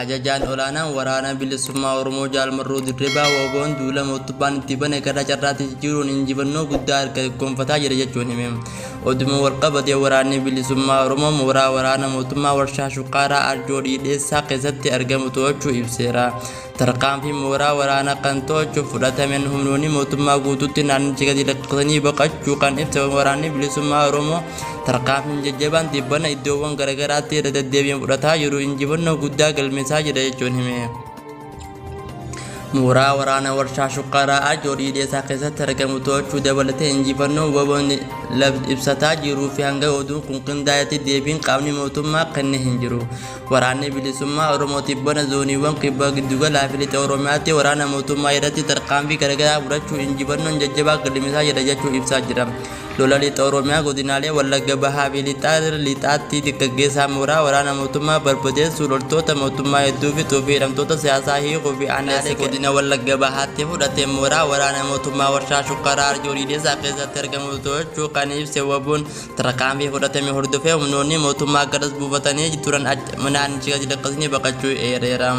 Ajajaan olaanaan Waraana Bilisummaa Oromoo Jaal Marroo Dirribaa WBOn duula mootummaan itti bane gara carraatti jijjiiruun injifannoo guddaa gonfataa jira jechuun hime. Oduma walqabatee Waraanni Bilisummaa Oromoo mooraa waraana mootummaa warshaa Shukkaaraa Arjoo Dhiidheessaa keessatti argamu to'achuu ibseera. Tarkaanfii mooraa waraanaa kan to'achuuf fudhatameen humnoonni mootummaa guutuutti naannicha gadi lakkisanii baqachuu kan ibse Waraanni Bilisummaa Oromoo tarkaanfiin jajjabaan tibbana iddoowwan garaagaraatti irra deddeebiin fudhataa jiru injifannoo guddaa galmeessaa jira jechuun hime. Mooraa waraana warshaa Shukkaaraa Arjoo Dhiidheessaa keessatti argamu to'achuu dabalatee injifannoo WBOn ibsataa jiruu fi hanga oduun kun qindaa'etti deebiin qaamni mootummaa kenne hin jiru. Waraanni Bilisummaa Oromoo tibbana zooniiwwan kibba giddugalaa fi lixa Oromiyaatti waraana mootummaa irratti tarkaanfii garaagaraa fudhachuun injifannoon jajjabaa galmeessaa jira jechuun ibsaa jira. Lola lixa Oromiyaa godinaalee Wallagga Bahaa fi Lixaatti gaggeessaa mooraa waraana mootummaa barbadeessuu loltoota mootummaa hedduu fixuu fi hidhamtoota siyaasaa hiikuu fi aanaalee godina Wallagga Bahaatti fudhate mooraa waraana mootummaa warshaa Shukkaaraa Arjoo Dhiidheessaa keessatti argamu to'achuu kan ibse WBOn tarkaanfii fudhatame hordofee humnoonni mootummaa garas buufatanii turan naannicha gadi lakkisanii baqachuu eereera.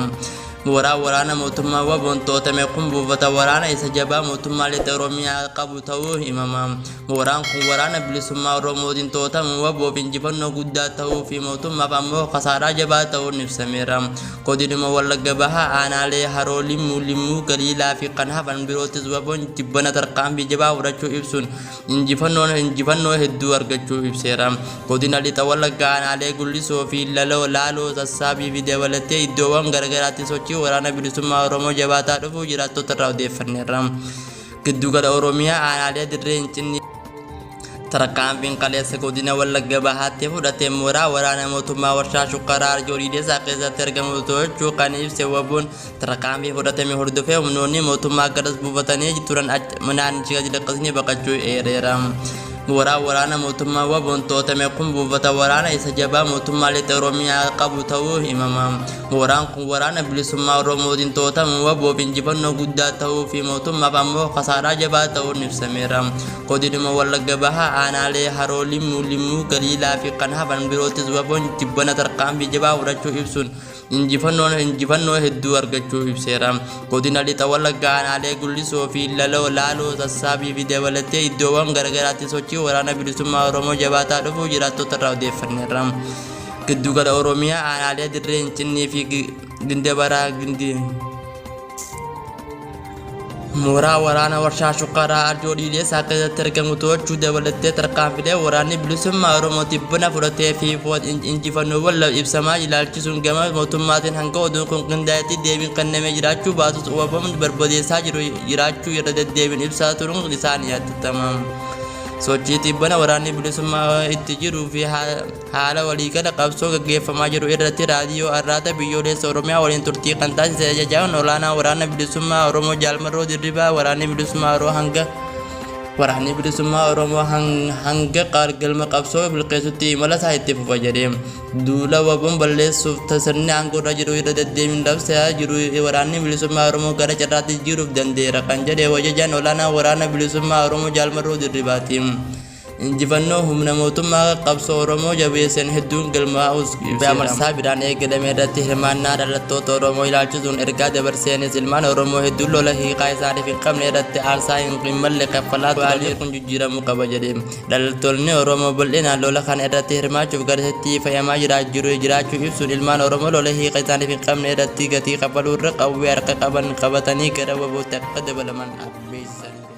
Mooraa waraana mootummaa WBOn to'atame kun buufata waraana isa jabaa mootummaa lixa Oromiyaa qabu ta'uu himama. Mooraan kun waraana bilisummaa Oromootiin to'atamu WBOf injifannoo guddaa ta'uu fi mootummaaf ammoo kasaaraa jabaa ta'uun ibsameera. Godinuma Wallagga Bahaa aanaalee Haroo Limmuu, Limmuu Galiilaa fi kan hafan biroottis WBOn tibbana tarkaanfii jabaa fudhachuu ibsuun injifannoo hedduu argachuu ibseera. Godina Lixa Wallaggaa aanaalee Gullisoo fi Laaloo Sassaabii fi dabalatee iddoowwan garaagaraatti sochii waraana bilisummaa Oromoo jabaataa dhufuu jiraattota irraa odeeffanneerra. Giddugala Oromiyaa aanaalee Dirree Hincinnii tarkaanfiin kaleessa godina Wallagga Bahaatti fudhate mooraa waraana mootummaa warshaa Shukkaaraa Arjoo Dhiidheessaa keessatti argamu to'achuu kan ibse WBOn tarkaanfii fudhatame hordofee humnoonni mootummaa garas buufatanii turan naannicha gadi lakkisanii baqachuu eereera. Mooraa waraana mootummaa WBOn to'atame kun buufata waraana isa jabaa mootummaa lixa Oromiyaa qabu ta'uu himama. Mooraan kun waraana bilisummaa Oromootiin to'atamu WBOf injifannoo guddaa ta'uu fi mootummaaf ammoo kasaaraa jabaa ta'uun ibsameera. Godinuma Wallagga Bahaa aanaalee Haroo Limmuu, Limmuu Galiilaa fi kan hafan biroottis WBOn tibbana tarkaanfii jabaa fudhachuu ibsuun injifannoo hedduu argachuu ibseera. Godina Lixa Wallaggaa aanaalee Gullisoo fi Laaloo Sassaabii fi dabalatee iddoowwan garaagaraatti sochii waraana bilisummaa Oromoo jabaataa dhufuu jiraattota irraa odeeffanneerra. Giddugala Oromiyaa aanaalee Dirree Hincinnii fi Gindabaraa Gindi. Mooraa waraana warshaa Shukkaaraa Arjoo Dhiidheessaa keessatti argamu to'achuu dabalatee tarkaanfilee waraanni bilisummaa Oromoo tibbana fudhatee fi injifannoowwan ibsamaa ilaalchisuun gama mootummaatiin hanga oduun kun qindaa'etti deebiin kennamee jiraachuu baatus WBOn barbadeessaa jiru jiraachuu irra deddeebiin ibsaa turuun isaan yaadatama. Sochii tibbana waraanni bilisummaa itti jiruu fi haala waliigala qabsoo gaggeeffamaa jiru irratti raadiyoo Arraata Biyyoolessa Oromiyaa waliin turtii kan taasise ajajaan olaanaa waraana bilisummaa Oromoo Jaal Marroo Dirribaa waraanni bilisummaa Oromoo hanga waraanni bilisummaa Oromoo hanga galma qabsoo bilqeessutti imala isaa itti fufa jedhe. Duula WBOn balleessuuf sirni aangoo irra jiru irra deddeebiin labsaa jiru waraanni bilisummaa Oromoo gara carraatti jijjiiruuf danda'eera kan jedhe ajajaan olaanaa waraana bilisummaa Oromoo Jaal Marroo Dirribaati. Injifannoo humna mootummaa qabsoo Oromoo jabeessan hedduun galmaa'us ibseera. Marsaa biraan eegalame irratti hirmaannaa dhalattoota Oromoo ilaalchisuun ergaa dabarseenis ilmaan Oromoo hedduun lola hiikaa isaaniif hin qabne irratti aarsaa hin malle kaffalaa turanii kun jijjiiramuu qaba jedhe. Dhalattoonni Oromoo bal'inaan lola kana irratti hirmaachuuf garasitti fe'amaa jiraachuu ibsuun ilmaan Oromoo lola hiika isaaniif hin qabne irratti gatii kaffaluu irra qawwee harka qaban qabatanii gara WBOtti akka dabalaman beeksisaniiru.